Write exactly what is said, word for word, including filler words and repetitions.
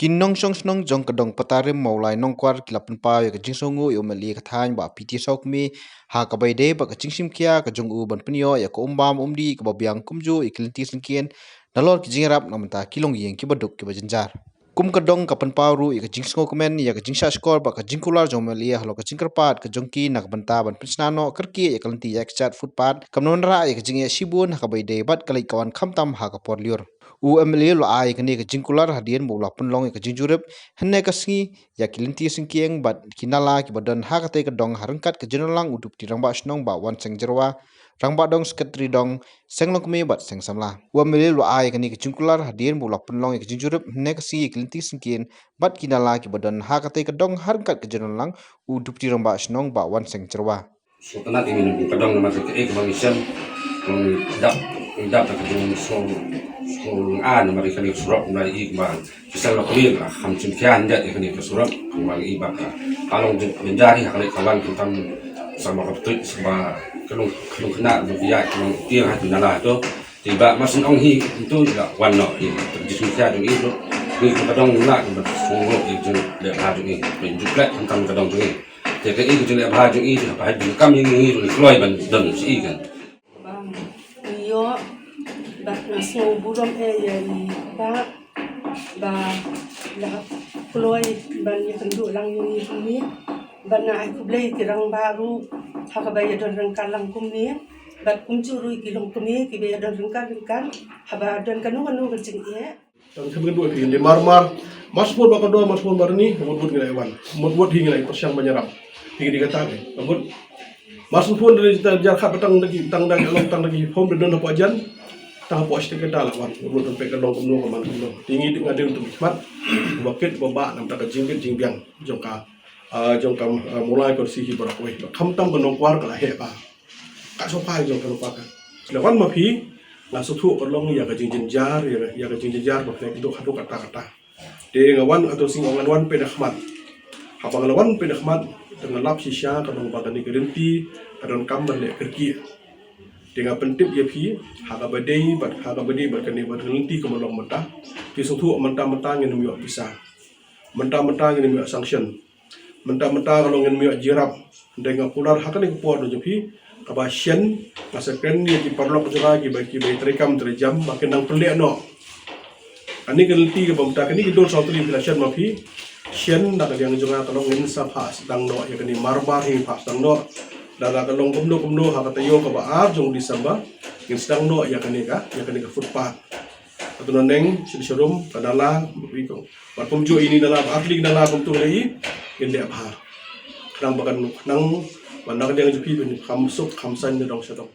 Ki nongshong shnong jong ka dong Patarim Mawlai Nongkwar ki la pynpaw ïa ka jingsngewnguh ïa u M L A ka thaiñ Bah P T Sawkmie ha kaba ïadei bad ka jingshim khia ka jong u ban pynïoh ïa ka umbam umdih kaba biang kumjuh ïa ki lynti syngkien nalor ki jingïarap na bynta ki longïing kiba duk kiba jynjar. Kum ka dong ka pynpaw ruh ïa ka jingsngewkmen ïa ka jingshahshkor bad ka jingkular jong u M L A halor ka jingkyrpad ka jong ki na ka bynta ban pynshna noh kyrkieh ïa ka lynti ïaid kjat footpath kam wanrah ïa ka jingeh shibun ha kaba ïadei bad ka leit ka wan khamtam ha ka por lyiur. U M L A u la ai ïa kane ka jingkular hadien ba u la pynlong ïa ka jingjurip hynne ka sngi ïa ki lynti syngkien bad ki nala kiba don ha katei ka dong ha ryngkat ka jingïalang u Deputy Rangbah Shnong Bah Wanseng Jyrwa, Rangbah Dong, Secretary Dong, Seng Longkmie bad Seng Samla. U M L A u la ai ïa kane ka jingkular hadien ba u la pynlong ïa ka jingjurip hynne ka sngi ïa ki lynti syngkien bad ki nala kiba don ha katei ka dong ha ryngkat ka jingïalang u Deputy Rangbah Shnong Bah Wanseng Jyrwa. Sngewtynnat ïa ngi ka dong namar ka, eh, kaba ngi shem, kaba ngi dap, ngi dap da ka jingsngew, sngewlynga namar kane ka surok, namar i kaba ki seng Longkmie ka kham shim khia hynrei ïa kane ka surok, kaba ngi i ba ka long jin-, jynjar hi ha kane ka wan khamtam, sa ba ka pyntuid, sa ba ka long, ka long khynnah, ba ka ïaid, ka long tieng ha ki nala to. Te ba mar syn ong hi, ntu ïa wan noh, ïa ka jingshim khia jong i ruh, ngi ka dong ngi lah, kaba sngewbha ïa ka jingleh bha jong i, ba ju klet khamtam ka dong jong i. Te ka i ka jingleh bha jong i, te haba ha jingkam ïa ngi, ngi kloi ban don sha i kan. Ba ïoh, ba nga sngew burom eh ïa i ba, ba la kloi ban ïakynduh lang ïa ngi kumne. Ba nga ai khublei ki rangbah ruh ha kaba ïadon ryngkat lang kumne. Bad kumjuh ruh ki Longkmie kiba ïadon ryngkat ryngkat haba don kano kano ka jingeh. Tang khyndai phew phi, dei mar mar. Mar shu phew ba ka dor, mar shu phew ba rni, mut mut ngi la wan. Mut mut hi ngi la pyrshang ban ïarap. Hi ngi dei kata ngi. Mut. Mar shu phew dei ta jar khat ba tang da ki, tang da ki long, tang da ki form dei don hapoh jan. Tang hapoh state ka da la wan. Mut mut peit ka long kumno ka man kumno. Hi ngi dei nga dei tu khmat. Ba kit ba ba nam ta ka jingkit jingbiang jong ka. Ah, jong ka, ah, Mawlai Constituency hi baroh kawei. Khamtam ka Nongkwar ka la heh ba. Ka sngewbha jong ka Nongkwar ka. La wan ma phi, nga sngewthuh ka long ïa ka jingjynjar, ïa ka, ïa ka jingjynjar ba phi la ïakynduh haduh katta katta. Te nga wan, hato sing nga wan pyndonkam. Haba nga la wan pyndonkam, te nga lap shisha ka long ba kane ka lynti ka donkam ban leh kyrkieh. Te nga pyntip ïa phi, ha kaba dei bad, ha kaba dei bad kane bad ka lynti kaba long mynta. Phi sngewthuh mynta mynta ngin ym ïoh pisa. Mynta mynta ngin ym ïoh sanction. Mynta mynta ka long ngin ym ïoh jingïarap. Hynrei nga kular ha kane ka por jong phi kaba shen, nga sa kren ïa ki paralok jong nga kiba, kiba trei kam trei jam ba kin nang pynleh noh. Kane ka lynti kaba mynta kane ka dur saw tylli phi la shen ma phi. Shen na ka liang jong nga ka long ngin sa phah sdang noh ïa kane mar mar hi phah sdang noh. Lada ka long kumno kumno ha ka taïew kaba ar jong December ngin sdang noh ïa kane ka, ïa kane ka footpath. Ka tu na neng shin sharum ka nala wi kong. Bad kumjuh ïa ini nala ba ar tylli nala kumtu lei ngin leh bha. Khnang ba kan, khnang ba na ka liang jong phi ban kham suk kham saiñ na dong sha dong.